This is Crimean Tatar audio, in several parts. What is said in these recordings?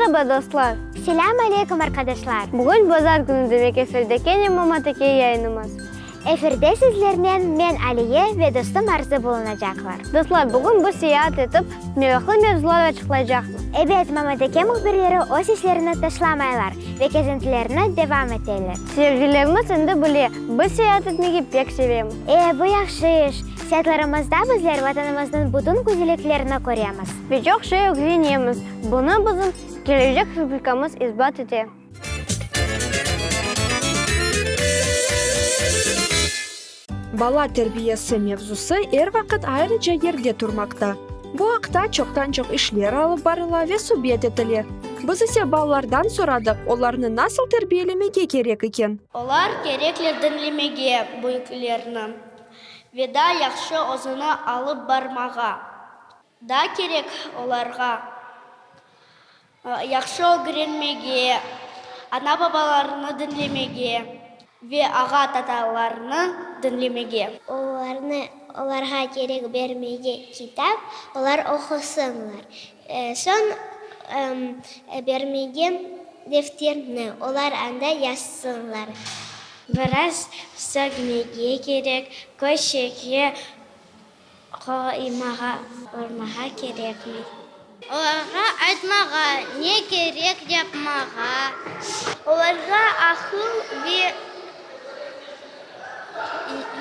Meraba, dostlar! Selâm aleyküm, arqadaşlar! Bugün bazar künü, demek efirde kene Mamateke yayınımız. Efirde sizlernen men, Aliye, ve dostum Arzı bulunacaqlar. Dostlar, bugün biz seyaat etip, meraqlı mevzular açıqlaycaqmız. Ebet, Mamateke mühbirleri öz işlerini taşlamaylar ve kezintilerini devam eteler. Seyircilerimiz endi bile, biz seyaat etmege pek sevemiz. E, bu yahşı iş. Seyaatlarımızda bizler Vatanımıznıñ bütün güzelliklerini köremiz. Ve çoq şey ögrenemiz. Bunı bizim Kelecek rubrikamız isbat ete. Bala terbiyesi mevzusı er vaqıt ayrıca yerde turmaqta. Bu aqta çoqtan-çoq işler alıp barıla ve subet etile. Biz ise balalardan soradıq, olarnı nasıl terbiyelemege kerek eken? Olar kerekler diñlemege büyüklerni ve da yahşı özüni alıp barmağa. Da kerek olarğa yahşı ögrenmege, ana-babalarını diñlemege ve ağa-tatalarını diñlemege. Olarnı, olarğa kerek bermege kitap, olar oqusınlar. Soñ bermege defterni, olar anda yazsınlar. Biraz sögmege kerek, köşege Qoymağa, urmağa kerekmey. Olarğa aytmağa, ne kerek yapmağa. Olarğa aqıl ve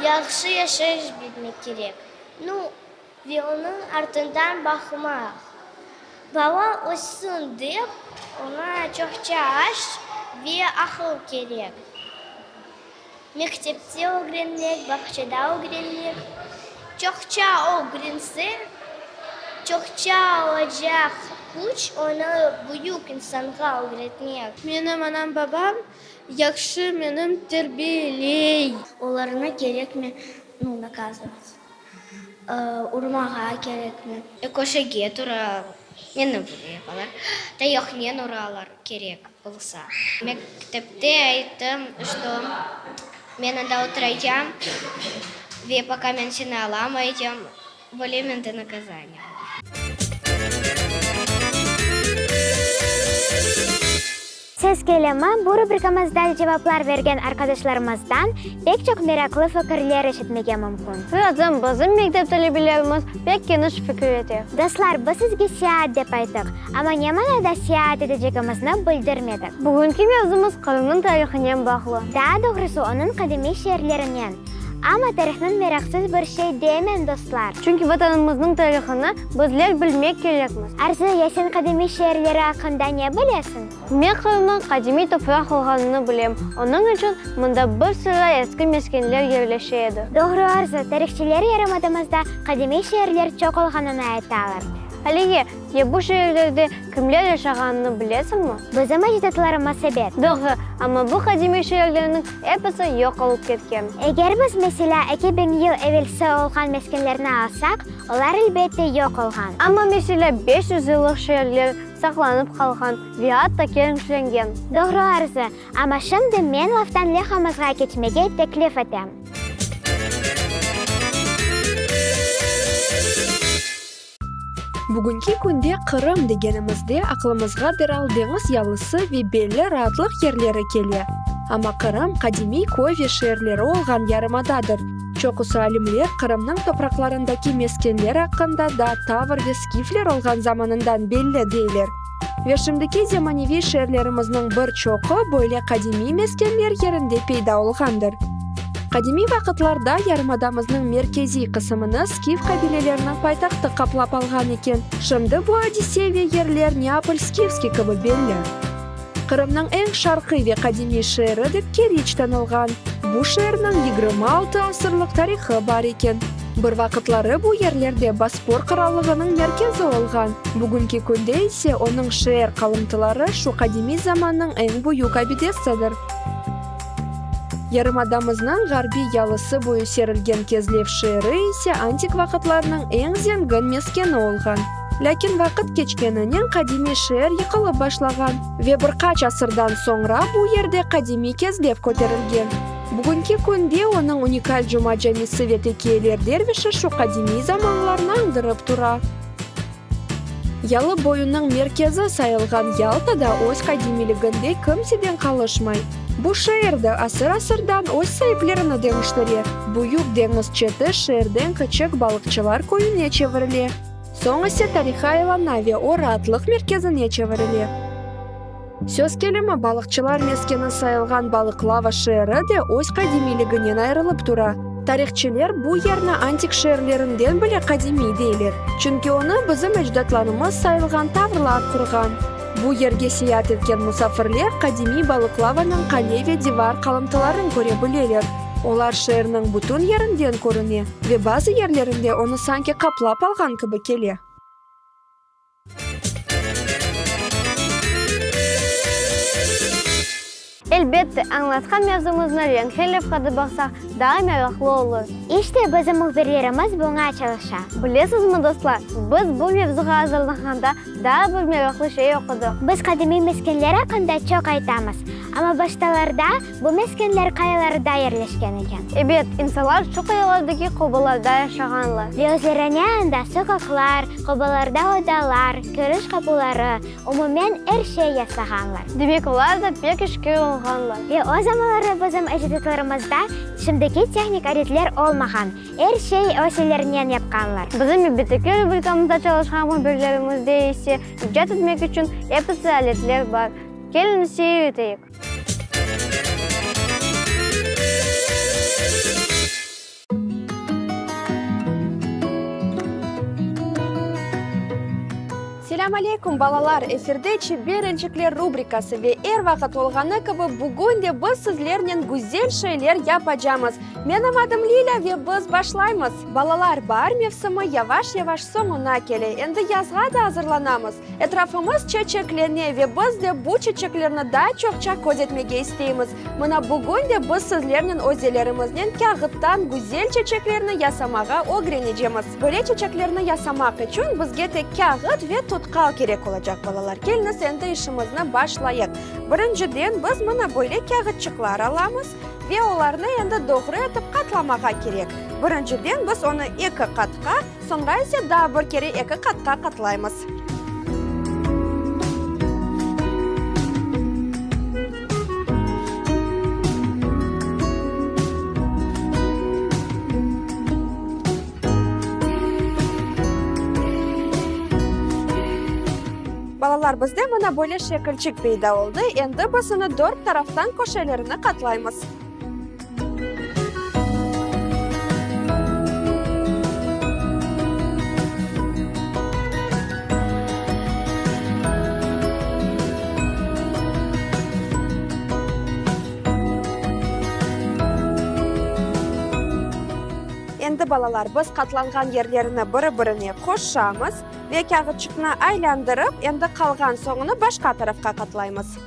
yahşı yaşayış bermek kerek. Nu, ve onıñ artından baqmaq. Bala össün dep, oña çoqça aş ve aqıl kerek. Mektepte ögrenmek, bağçada ögrenmek. Çoqça ögrense, çoqça olacaq küç onı büyük insanğa ögretmek. Menim anam-babam yahşı menim terbiyeley. Olarnı kerekmi, nu, nakazovat, urmağa kerekmi. Köşege tura, meni böyle yapalar, tayoqnen uralar kerek. Olsa. Mektepte ayttım, çto men anda oturacam ve poka men seni alamaycam, böyle mende nakazaniye oldı. Ses kelimi, bu rubrikamızda cevaplar bergen arqadaşlarımızdan pek çoq meraqlı fikirler eşitmege mümkün. Birazdan bizim mektep talebelerimiz pek keniş fikir ete. Dostlar, biz sizge seyaat dep ayttıq, amma ne manada seyaat etecegimizni bildirmedik. Bugünki mevzumız Qırımnıñ tarihınen bağlı. Daa doğrusı, onıñ qadimiy şeerlerinen. Amma tarihnıñ meraqsız bir şey demen, dostlar. Çünki Vatanımıznıñ tarihını bizler bilmek kerekmiz. Arzı, ya sen qadimiy şeerleri aqqında ne bilesiñ? Men Qırımnıñ qadimiy topraq olğanını bilem, onıñ içün mında bir sıra eski meskenler yerleşe edi. Doğru, Arzı, tarihçiler yarımadamızda qadimiy şeerler çoq olğanını aytalar. Aliye, ya bu şeerlerde kimler yaşağanını bilesiñmi? Bizim ecdatlarımız, ebet. Doğru, amma bu qadimiy şeerlerniñ episi yoq olıp ketken. Eger biz, meselâ, 2000 yıl evelsi olğan meskenlerni alsaq, olar, elbette, yoq olğan. Amma, meselâ, 500 yıllıq şeerler saqlanıp qalğan ve atta kenişlengen. Doğru, Arzı, amma şimdi men laftan levhamızğa keçmege teklif etem. Bugünki künde Qırım degenimizde aqlımızğa deral deñiz yalısı ve belli raatlıq yerleri kele. Amma Qırım, qadimiy köy ve şeerleri olğan yarımadadır. Çoqusı alimler Qırımnıñ topraqlarındaki meskenler aqqında da tavr ve skifler olğan zamanından belli, deyler. Ve şimdiki zemaneviy şeerlerimizniñ bir çoqu böyle qadimiy meskenler yerinde peyda olğandır. Qadimiy vaqıtlarda yarımadamıznıñ merkeziy qısımını skif qabileleriniñ paytahtı qaplap alğan eken. Şimdi bu adise ve yerler Neapol-Skifskiy kibi belli. Qırımnıñ eñ şarqiy ve qadimiy şeeri dep Keriç tanılğan. Bu şeerniñ 26 asırlıq tarihı bar eken. Bir vaqıtları bu yerlerde Bospor qırallığınıñ merkezi olğan, bugünki künde ise onıñ şeer qalımtıları şu qadimiy zamannıñ eñ büyük abidesidir. Yarımadamıznıñ ğarbiy yalısı boyu serilgen Kezlev şeeri ise antik vaqıtlarnıñ eñ zengin meskeni olğan. Lâkin vaqıt keçkeninen qadimiy şeer yıqılıp başlağan ve bir qaç asırdan soñra bu yerde qadimiy Kezlev köterilgen. Bugünki künde onıñ unikal Cuma camisi ve tekiyeler dervişi şu qadimiy zamanlarnı añdırıp tura. Yalı boyunıñ merkezi sayılğan Yalta da öz qadimiyliginde kimseden qalışmay. Bu şeer de asır-asırdan öz saiplerini deñiştire, büyük deñiz çeti şeerden kiçik balıqçılar köyüne çevirile, soñ ise tariha aylana ve o raatlıq merkezine çevirile. Söz kelimi, balıqçılar meskeni sayılğan Balıqlava şeeri de öz qadimiyliginen ayırılıp tura. Tarihçiler bu yerni antik şeerlerinden bile qadimiy deyler, çünki onı bizim ecdatlarımız sayılğan tavrlar qurğan. Bu yerge seyaat etken musafirler qadimiy Balıqlavanıñ qale ve divar qalımtıların köre bileler. Olar şeerniñ bütün yerinden körüne ve bazı yerlerinde onı sanki qaplap alğan kibi kele. Elbette, añlatqan mevzumıznı renkli levhada baqsaq, daa meraqlı olur. İşte, bizim mühbirlerimiz buña çalışa. Bilesizmi, dostlar, biz bu mevzuğa azırlanğanda daa bir meraqlı şey oqudıq. Biz qadimiy meskenler aqqında çoq aytamız. Amma baştalarda bu meskenler qayalarda yerleşken eken. Ebet, insanlar şu qayalardaki qobalarda yaşağanlar. Ve özlerine anda soqaqlar, qobalarda odalar, kiriş qapuları, umumen er şey yasağanlar. Demek, olar da pek işkir olğanlar. Ve o zamanları bizim ecdatlarımızda şimdiki tehnik aletler olmağan, er şey öz ellerinen yapqanlar. Bizim nevbetteki rubrikamızda çalışqan mühbirlerimizde ise icat etmek içün episi aletler bar. Keliñiz seyir eteyik. Selâm aleyküm, balalar! Efirde Çeber elçikler rubrikası ve er vaqıt olğanı kibi bugün de biz sizlernen güzel şeyler yapacamız. Menim adım Lilâ ve biz başlaymız! Balalar, baar mevsimi yavaş-yavaş soñuna kele, endi yazğa da azırlanamız. Etrafımız çeçeklene ve biz de bu çeçeklerni daa çoqça köz etmege isteymiz. Mına bugün de biz sizlernen özelerimiznen kâğıttan güzel çeçeklerni yasamağa ögrenecemiz. Böyle çeçeklerni yasamaq içün bizge tek kâğıt ve tutqal kerek olacaq, balalar. Keliñiz, endi işimizni başlayıq. Birinciden biz mına böyle kâğıtçıqlar alamız ve olarnı endi doğru etip qatlamağa kerek. Birinciden biz onı eki qatqa, Soñra ise daa bir kere eki qatqa qatlaymız. Balalar, bizde mına böyle şekilçik peyda oldı. Endi biz onı dört taraftan köşelerini qatlaymız. Endi, balalar, biz qatlanğan yerlerini biri-birine qoşamız ve kâğıtçıqnı aylandırıp, endi qalğan soñunı başqa tarafqa qatlaymız.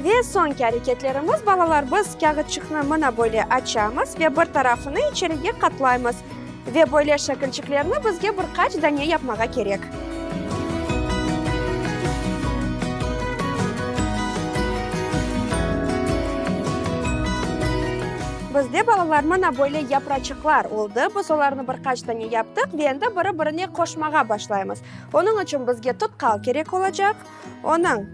Ve soñki areketlerimiz, balalar, biz kâğıtçıqnı mına böyle açamız ve bir tarafını içerige qatlaymız. Ve böyle şekilçiklerni bizge bir qaç dane yapmağa kerek. Bizde, balalar, mına böyle yapraçıqlar oldı. Biz olarnı bir qaç dane yaptıq ve endi biri-birine qoşmağa başlaymız. Onıñ içün bizge tutqal kerek olacaq. Onıñ,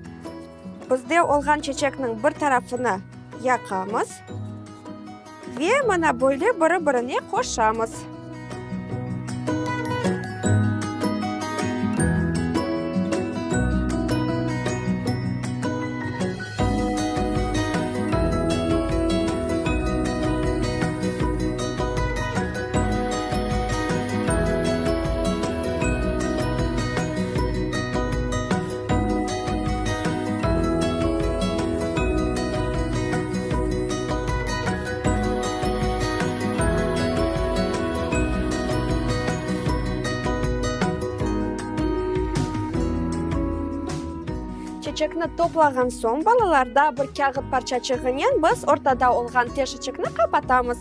bizde olğan çeçekniñ bir tarafını yaqamız. Ve mına böyle biri-birine qoşamız. Çeçekni toplağan soñ, balalar, daa bir kâğıt parçaçığınen biz ortada olğan teşiçikni qapatamız.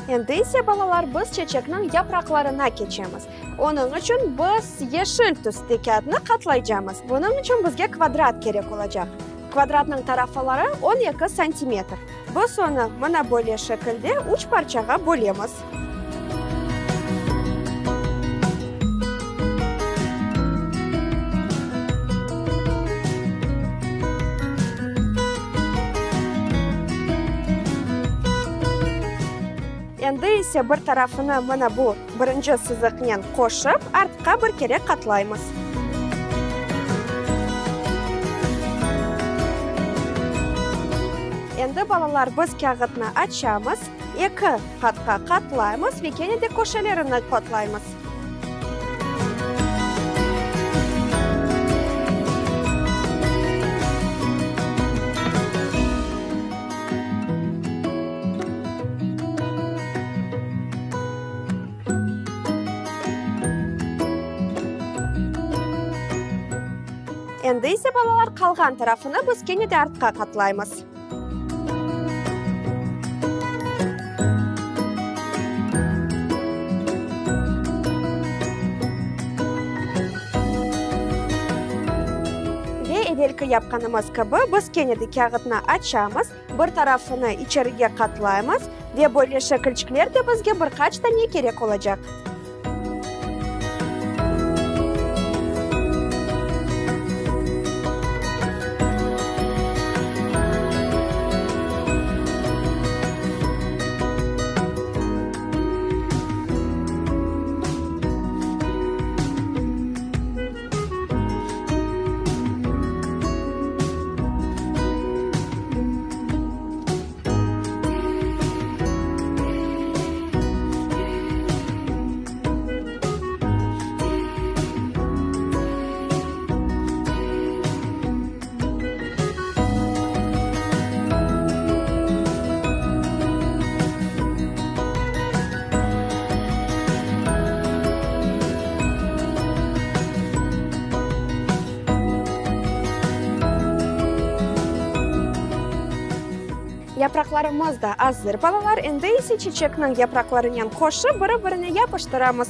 Endi ise, balalar, biz çeçekniñ yapraqlarına keçemiz. Onıñ içün biz yeşil tüste kâğıtnı qatlaycamız. Bunıñ içün bizge kvadrat kerek olacaq. Kvadratnıñ tarafaları 12 santimetr. Biz onı mına böyle şekilde üç parçağa bölemiz. Endi ise bir tarafını mına bu birinci sızıqnen qoşıp, artqa bir kere qatlaymız. Endi, balalar, biz kâğıtnı açamız, eki qatqa qatlaymız ve kene de köşelerini qatlaymız. Endi ise, balalar, qalğan tarafını biz kene de artqa qatlaymız. Ve evelki yapqanımız kibi, biz kene de kâğıtnı açamız, bir tarafını içerige qatlaymız ve böyle şekilçikler de bizge bir qaç tane kerek olacaq. Yapraqlarımız da azır, balalar, endi ise çiçekniñ yapraqlarınen qoşıp, biri-birine yapıştıramız.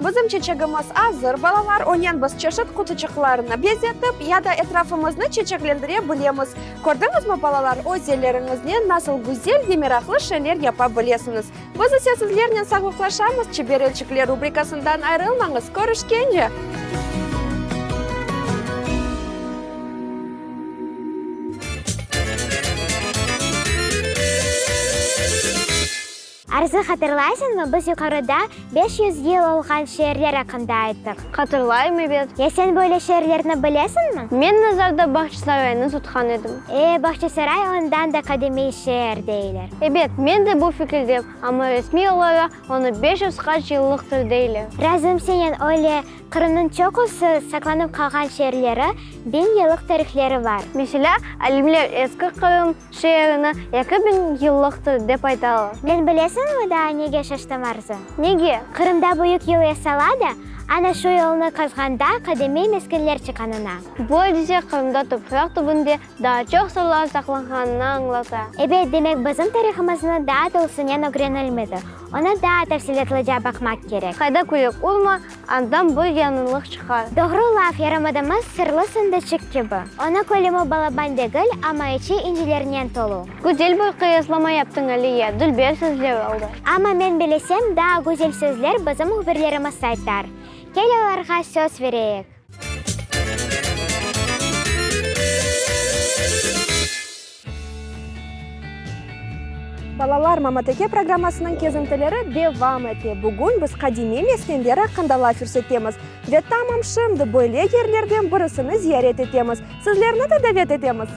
Bizim çeçegimiz azır, balalar, onen biz çeşit qutuçıqlarnı bezetip ya da etrafımıznı çeçeklendire bilemiz. Kördiñizmi, balalar, öz elleriñiznen nasıl güzel ve meraqlı şeyler yapa bilesiñiz. Biz ise sizlernen sağlıqlaşamız, Çeber elçikler rubrikasından ayrılmañız, körüşkence! Arzı, hatırlaysıñmı, biz yuqarıda 500 yıl olğan şeerler aqqında ayttıq. Hatırlayım, ebet. Ya sen böyle şeerlerni bilesiñmi? Men nazarda Bağçasaraynı tutqan edim. E, Bağçasaray ondan da qadimiy şeer, deyler. Ebet, men de bu fikirdem, amma resmiy olaraq onı 500 qaç yıllıqtır deyler. Razım senen, öyle. Qırımnıñ çoqusı saqlanıp qalğan şeerleri biñ yıllıq tarihleri bar. Meselâ, alimler Eski Qırım şeerini 2000 yıllıqtır dep aytalar. Men bilesiñmi daa nege şaştım, Arzı? Nege? Qırımda büyük yol yasala da, ana şu yolnı qazğanda qadimiy meskenler çıqqanına. Bu adise Qırımda topraq tübünde daa çoq sırlar saqlanğanını añlata. Ebet, demek bizim tarihımıznı daa tolusınen ögrenilmedi. Onı daa tafsilâtlıca baqmaq kerek. Qayda kürek urma, andan bir yañılıq çıqar. Doğru laf, yarımadamız sırlı sandıçıq kibi. Onıñ kölemi balaban degil, amma içi incilernen tolu. Güzel bir qıyaslama yaptıñ, Aliye, dülber sözler oldı. Amma men bilesem, daa güzel sözler bizim mühbirlerimiz aytar. Kel olarğa söz bereyik. Balalar Mamateke programmasınıñ kezintileri devam ete. Bugün biz qadimiy meskenler aqqında laf yürsetemiz ve tamam şimdi böyle yerlerden birisini ziyaret etemiz. Sizlerni de davet etemiz!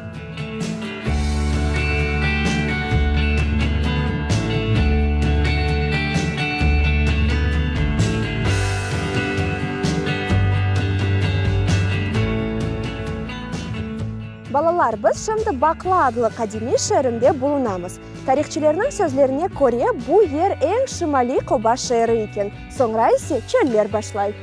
Balalar! Balalar, biz şimdi Baqla adlı qadimiy şeerinde bulunamız. Tarihçilerniñ sözlerine köre, bu yer eñ şimaliy qoba şeeri eken, soñra ise çöller başlay.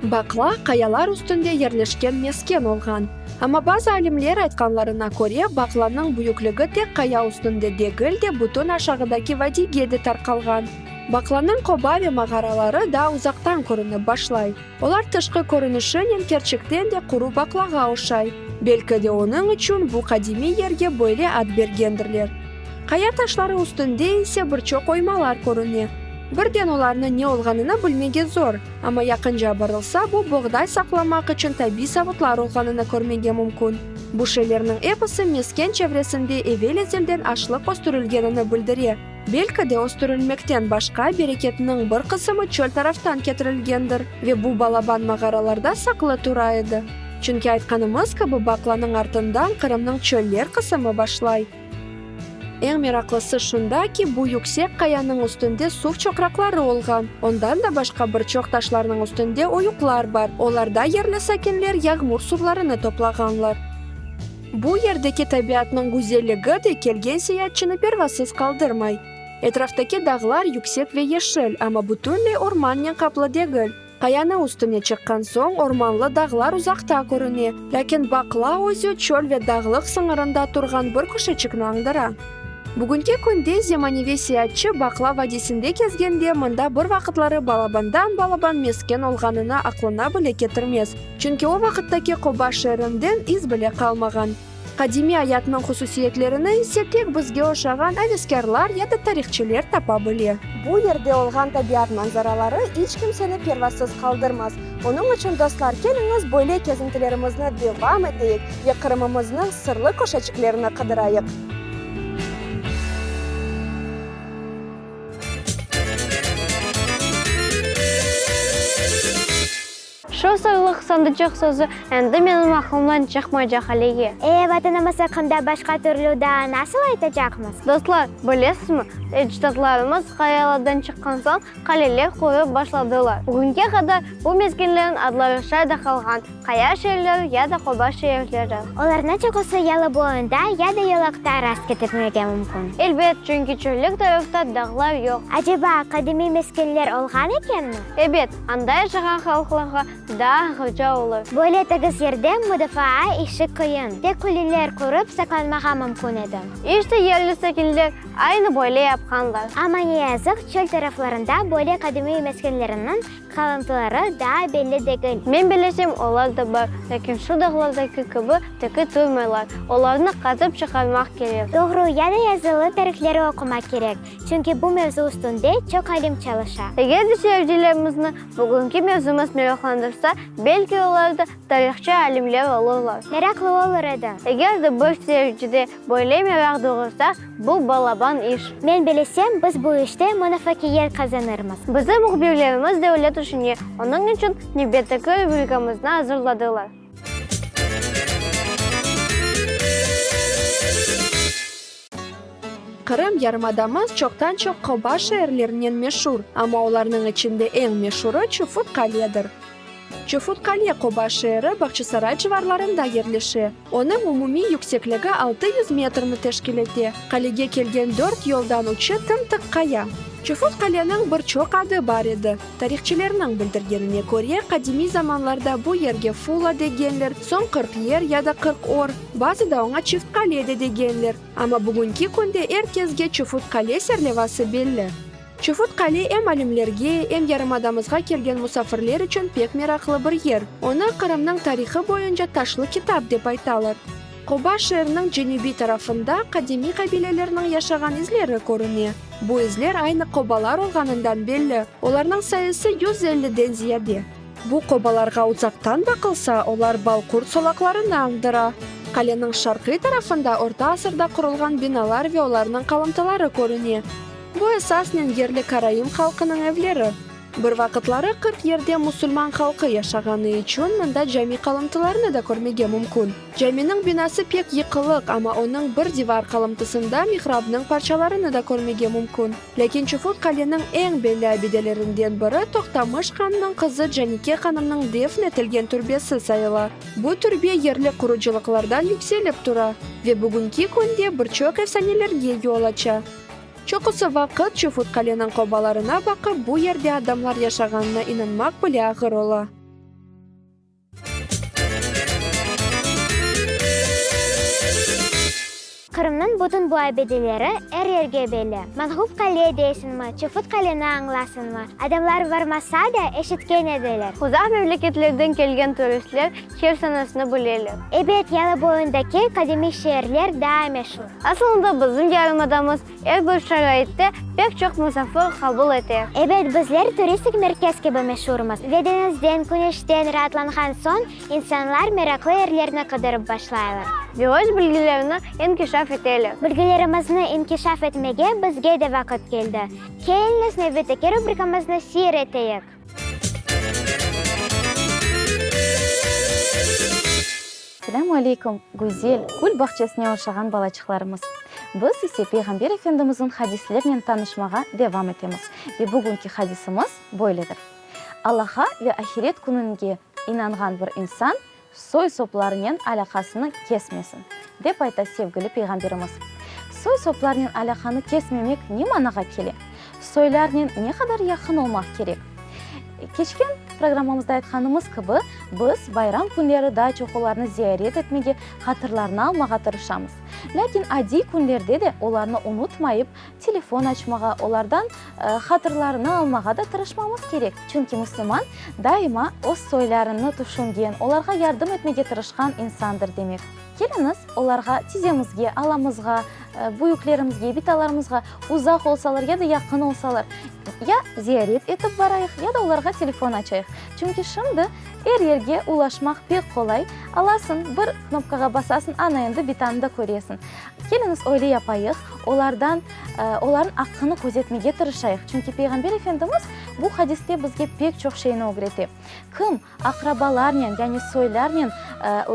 Baqla, qayalar üstünde yerleşken mesken olğan. Amma bazı alimler aytqanlarına köre, Baqlanıñ büyükligi tek qaya üstünde degil de, bütün aşağıdaki vadiyge de tarqalğan. Baqlanıñ qoba ve mağaraları daa uzaqtan körünip başlay. Olar tışqı körünişinen kerçekten de quru baqlağa oşay. Belki de onıñ içün bu qadimiy yerge böyle ad bergendirler. Qaya taşları üstünde ise bir çoq oymalar körüne. Birden olarnıñ ne olğanını bilmege zor, amma yaqınca barılsa, bu boğday saqlamaq içün tabiiy savutlar olğanını körmege mümkün. Bu şeylerniñ episi mesken çevresinde evel-ezelden aşlıq östürilgenini bildire. Belki de östürilmekten başqa bereketniñ bir qısımı çöl taraftan ketirilgendir ve bu balaban mağaralarda saqlı tura edi. Çünki aytqanımız kibi Baqlanıñ artından Qırımnıñ çöller qısımı başlay. Eñ meraqlısı şunda ki, bu yüksek qayanıñ üstünde suv çoqraqları olğan, ondan da başqa bir çoq taşlarnıñ üstünde oyuqlar bar, olarda yerli sakinler yağmur suvlarını toplağanlar. Bu yerdeki tabiatnıñ güzelligi de kelgen seyaatçını pervasız qaldırmay. Etraftaki dağlar yüksek ve yeşil, amma bütünley ormannen qaplı degil. Qayanıñ üstüne çıqqan soñ ormanlı dağlar uzaqta körüne, lâkin Baqla özü çöl ve dağlıq sıñırında turğan bir köşeçikni añdıra. Bugünki künde zemaneviy seyaatçı Baqla vadisinde kezgende mında bir vaqıtları balabandan-balaban mesken olğanını aqlına bile ketirmez, çünki o vaqıttaki qoba şeerinden iz bile qalmağan. Qadimiy ayatnıñ hususiyetlerini ise tek bizge oşağan aveskârlar ya da tarihçiler tapa bile. Bu yerde olğan tabiat manzaraları iç kimseni pervasız qaldırmaz. Onıñ içün, dostlar, keliñiz böyle kezintilerimizni devam eteyik ve Qırımımıznıñ sırlı köşeçiklerini qıdırayıq. Şu sırlıq sandıçıq sözü endi menim aqlımdan çıqmaycaq Aliye. E, Vatanımız aqqında başqa türlü daa nasıl aytacaqmız? Dostlar, bilesizmi, ecdatlarımız qayalardan çıqqan soñ qaleler qurıp başladılar. Bugünge qadar bu meskenlerniñ adları şay da qalğan, qaya şeerleri ya da qoba şeerleri. Olarnı çoqusı yalı boyunda ya da yolaqta rast ketirmege mümkün. Elbet, çünki çöllük tarafta dağlar yoq. Aceba, qadimiy meskenler olğan ekenmi? Ebet, anda yaşağan halqlarğa daa ağırca olur. Böyle tegiz yerde mudafaa işi qıyın. Tek quleler qurıp saqlanmağa mümkün edi. İşte yerli sakinler aynı böyle yapqanlar. Amma ne yazıq, çöl taraflarında böyle qadimiy meskenlerniñ qalıntıları daa belli degil. Men bilesem, olar da bar, lâkin şu dağlardaki kibi tiki turmaylar. Olarnı qazıp çıqarmaq kerek. Doğru, ya da yazılı tarihleri oqumaq kerek. Çünki bu mevzu üstünde çoq alim çalışa. Eger de seyircilerimizni bugünki mevzumız meraqlandırsa, belki olar da tarihçı alimler olurlar. Meraqlı olur edi. Eger de bir seyircide böyle meraq doğursa, bu balaban iş. Men bilesem, biz bu işte muvafaqiyet qazanırmız. Bizim mühbirlerimiz de öyle tüşüne, onıñ içün nevbetteki rubrikamıznı azırladılar. Qırım yarımadamız çoqtan-çoq qoba şeerlerinen meşur, amma olarnıñ içinde eñ meşurı Çufut Qaledir. Çufut Qale qoba şeeri Bağçasaray civarlarında yerleşe. Onıñ umumiy yüksekligi 600 metrni teşkil ete. Qalege kelgen dört yoldan üçi tım-tıq qaya. Çufut Qaleniñ bir çoq adı bar edi. Tarihçilerniñ bildirgenine köre, qadimiy zamanlarda bu yerge Fula degenler, soñ 40 Yer ya da 40 Or, bazıda oña Çift Qale de degenler. Amma bugünki künde er kesge Çufut Qale serlevası belli. Çufut Qale em alimlerge, em yarımadamızğa kelgen musafirler içün pek meraqlı bir yer. Onı Qırımnıñ tarihı boyunca taşlı kitap dep aytalar. Qoba şeeriniñ cenübiy tarafında qadimiy qabilelerniñ yaşağan izleri körüne. Bu izler aynı qobalar olğanından belli, olarnıñ sayısı 150-den ziyade. Bu qobalarğa uzaqtan baqılsa, olar balqurt solaqlarını añdıra. Qaleniñ şarqiy tarafında orta asırda qurulğan binalar ve olarnıñ qalımtıları körüne. Bu esasnen yerli karaim halqınıñ evleri. Bir vaqıtları 40 yerde musulman halqı yaşağanı içün mında cami qalımtılarını da körmege mümkün. Caminiñ binası pek yıqılıq, amma onıñ bir divar qalımtısında mihrabnıñ parçalarını da körmege mümkün. Lâkin Çufut Qaleniñ eñ belli abidelerinden biri Toqtamış hannıñ qızı Canike hanımnıñ defn etilgen türbesi sayıla. Bu türbe yerli qurucılıqlardan yükselip tura ve bugünki künde bir çoq efsanelerge yol aça. Çoqusı vaqıt Çufut Qaleniñ qobalarına baqıp, bu yerde adamlar yaşağanına inanmaq bile ağır ola. Qırımnıñ bütün bu abideleri er yerge belli. Manğup Qale deysiñmi, Çufut Qaleni añlasıñmı, adamlar barmasa da, eşitken ediler. Uzaq memleketlerden kelgen turistler Hersonesni bileler. Ebet, yalı boyundaki qadimiy şeerler daa meşur. Asılında bizim yarımadamız er bir şaraitte pek çoq musafir qabul ete. Ebet, bizler turistik merkez kibi meşurmız ve deñizden, küneşten raatlanğan soñ, insanlar meraqlı yerlerni qıdırıp başlaylar. Ve öz bilgilerini inkişaf eteler. Bilgilerimizni inkişaf etmege bizge de vaqıt keldi. Keliñiz, nevbetteki rubrikamıznı seyir eteyik. Selâmü aleyküm, güzel, gül bağçasına oşağan balaçıqlarımız! Biz ise Peyğamber Efendimizniñ hadislerinen tanışmağa devam etemiz ve bugünki hadisimiz böyledir, Allaha ve ahiret kününge inanğan bir insan soy-soplarınen alâqasını kesmesin, dep ayta sevgili Peyğamberimiz. Soy-soplarnen alâqanı kesmemek ne manağa kele? Soylarnen ne qadar yaqın olmaq kerek? Keçken programmamızda aytqanımız kibi, biz bayram künleri daa çoq olarnı ziyaret etmege, hatırlarını almağa tırışamız. Lâkin adiy künlerde de olarnı unutmayıp, telefon açmağa, olardan hatırlarını almağa da tırışmamız kerek. Çünki müslüman daima öz soylarını tüşüngen, olarğa yardım etmege tırışqan insandır demek. Keliñiz, olarğa, tizemizge, alamızğa, büyüklerimizge, bitalarımızğa uzaq olsalar ya da yaqın olsalar, ya ziyaret etip barayıq, ya da olarğa telefon açayıq. Çünki şimdi er yerge ulaşmaq pek qolay, alasıñ, bir knopkağa basasıñ, ana endi bitanı da köresiñ. Keliñiz, öyle yapayıq, olardan, olarnıñ aqqını közetmege tırışayıq. Çünki Peyğamber Efendimiz bu hadiste bizge pek çoq şeyni ögrete. Kim aqrabalarnen, yani soylarnen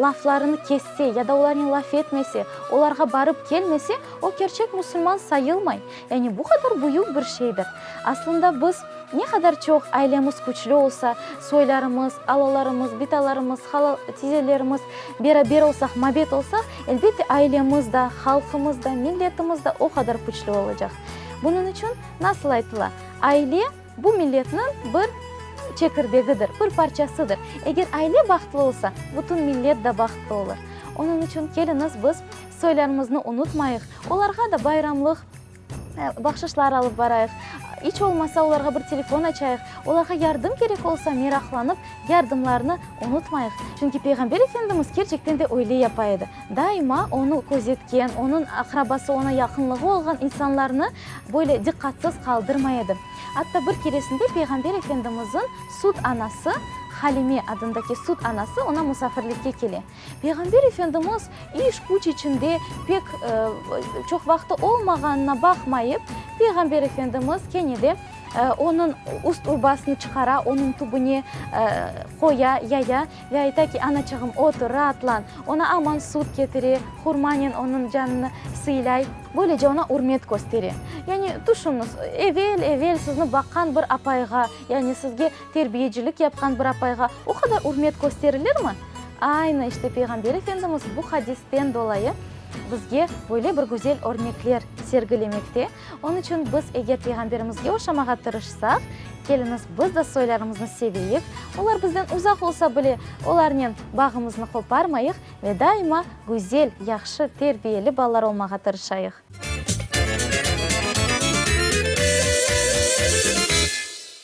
laflarını kesse ya da olarnen laf etmese, olarğa barıp kelmese, o kerçek musulman sayılmay. Yani bu qadar büyük bir şeydir. Aslında biz ne qadar çoq ailemiz küçlü olsa, soylarımız, alalarımız, bitalarımız, hala, tizelerimiz beraber olsaq, mabet olsaq, elbette ailemiz da, halqımız da, milletimiz de o qadar küçlü olacaq. Bunıñ içün nasıl aytıla, aile, Bu milletniñ bir çekirdegidir, bir parçasıdır. Eger aile bahtlı olsa, bütün millet de bahtlı olur. Onıñ içün keliñiz biz soylarımıznı unutmayıq, olarğa da bayramlıq bahşışlar alıp barayıq, iç olmasa olarğa bir telefon açayıq, olarğa yardım kerek olsa meraqlanıp yardımlarını unutmayıq. Çünki Peyğamber Efendimiz kerçekten de öyle yapa edi. Daima onı közetken, onıñ aqrabası, oña yaqınlığı olğan insanlarnı böyle diqqatsız qaldırmay edi. Atta bir keresinde Peyğamber Efendimizin sut anası, Halime adındaki sut anası oña musafirlikke kele. Peyğamber Efendimiz iş-küç içinde pek çoq vaqtı olmağanına baqmayıp, Peyğamber Efendimiz kene de onıñ üst urbasını çıqara, onıñ tübüne qoya, yaya ve ayta ki, Anaçığım, otur, raatlan. Oña aman süt ketire, hurmanen onıñ canını sıylay. Böylece oña ürmet köstere. Yani, tüşüñiz, evel-evel sizni baqqan bir apayğa, yani sizge terbiyecilik yapqan bir apayğa o qadar ürmet kösterilirmi? Aynı işte Peyğamber Efendimiz bu hadisten dolayı bizge böyle bir güzel örnekler sergilemekte. Onıñ içün biz eger Peyğamberimizge oşamağa tırışsaq, keliñiz biz de soylarımıznı seveyik, olar bizden uzaq olsa bile, olarnen bağımıznı qoparmayıq ve daima güzel, yahşı, terbiyeli balalar olmağa tırışayıq.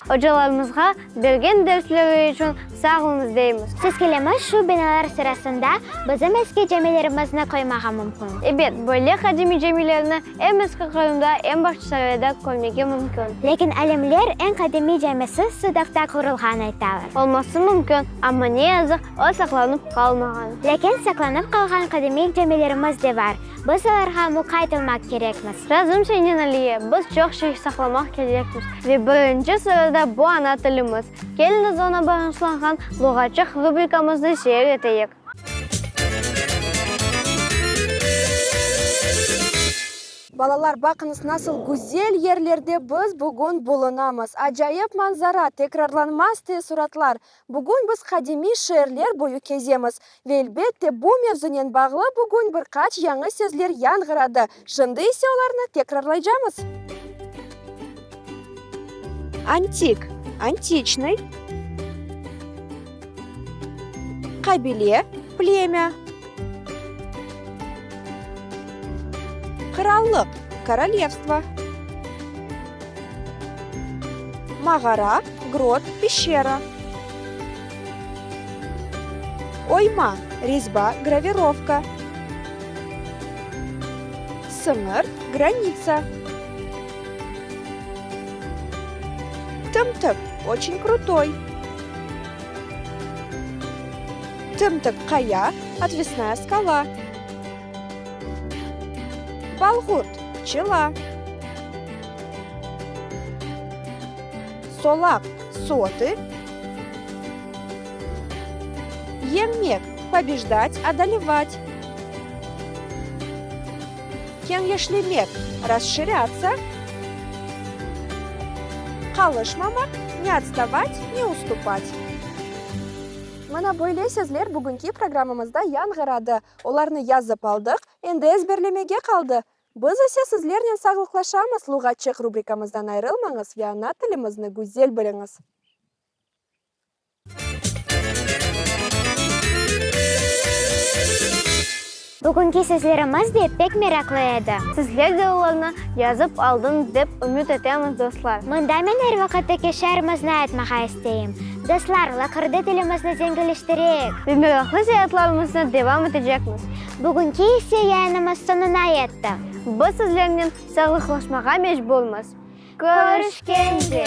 Ocalarımızğa bergen dersleri içün. Sağ oluñız deymiz. Söz kelimi, şu binalar sırasında bizim eski camilerimizni qoymağa mümkün. Ebet, böyle qadimiy camilerni em Eski Qırımda, em Bağçasarayda körmege mümkün. Lâkin alimler eñ qadimiy camisi Sudaqta qurulğan aytalar. Olması mümkün, amma ne yazıq, o saqlanıp qalmağan. Lâkin saqlanıp qalğan qadimiy camilerimiz de bar. Biz olarğa muqayt olmaq kerekmiz. Razım senen, Aliye, biz çoq şey saqlamaq kerekmiz ve birinci sırada bu ana tilimiz. Keliñiz oña bağışlanğan Luğatçıq rubrikamıznı seyir eteyik. Balalar, baqıñız, nasıl güzel yerlerde biz bugün bulunamız. Acayip manzara, tekrarlanmaz teessuratlar. Bugün biz qadimiy şeerler boyu kezemiz. Ve elbette, bu mevzunen bağlı bugün bir qaç yañı sözler yañğıradı. Şimdi ise olarnı tekrarlaycamız. Antik, antiçnıy. Qabile, plemâ. Qırallıq, korolevstvo. Mağara, grot, peşçera. Oyma, rezba, gravirovka. Sıñır, granitsa. Tım-tıq, oçen krutoy. Tım-tıq qaya, otvesnaya skala. Balğurt, pçela. Solaq, sotı. Yeñmek, pobejdat, odolevat. Keñleşlemek, rasşirâtsa. Qalışmamaq, ne otstavat, ne ustupat. Mına böyle sözler bugünki programmamızda yañğıradı. Olarnı yazıp aldıq, endi ezberlemege qaldı. Biz ise sizlernen sağlıqlaşamız, Luğatçıq rubrikamızdan ayrılmañız ve ana tilimizni güzel biliñiz. Bugünki sözlerimiz de pek meraqlı edi. Sizler de olarnı yazıp aldıñız dep ümüt etemiz, dostlar. Mında men er vaqıttaki şiarımıznı aytmağa isteyim, Dostlar, laqırdı tilimizni zenginleştireyik! Ve meraqlı seyaatlarımıznı devam etecekmiz. Bugünki ise yayınımız soñuna yetti. Biz sizlernen sağlıqlaşmağa mecburmız. Körüşkence!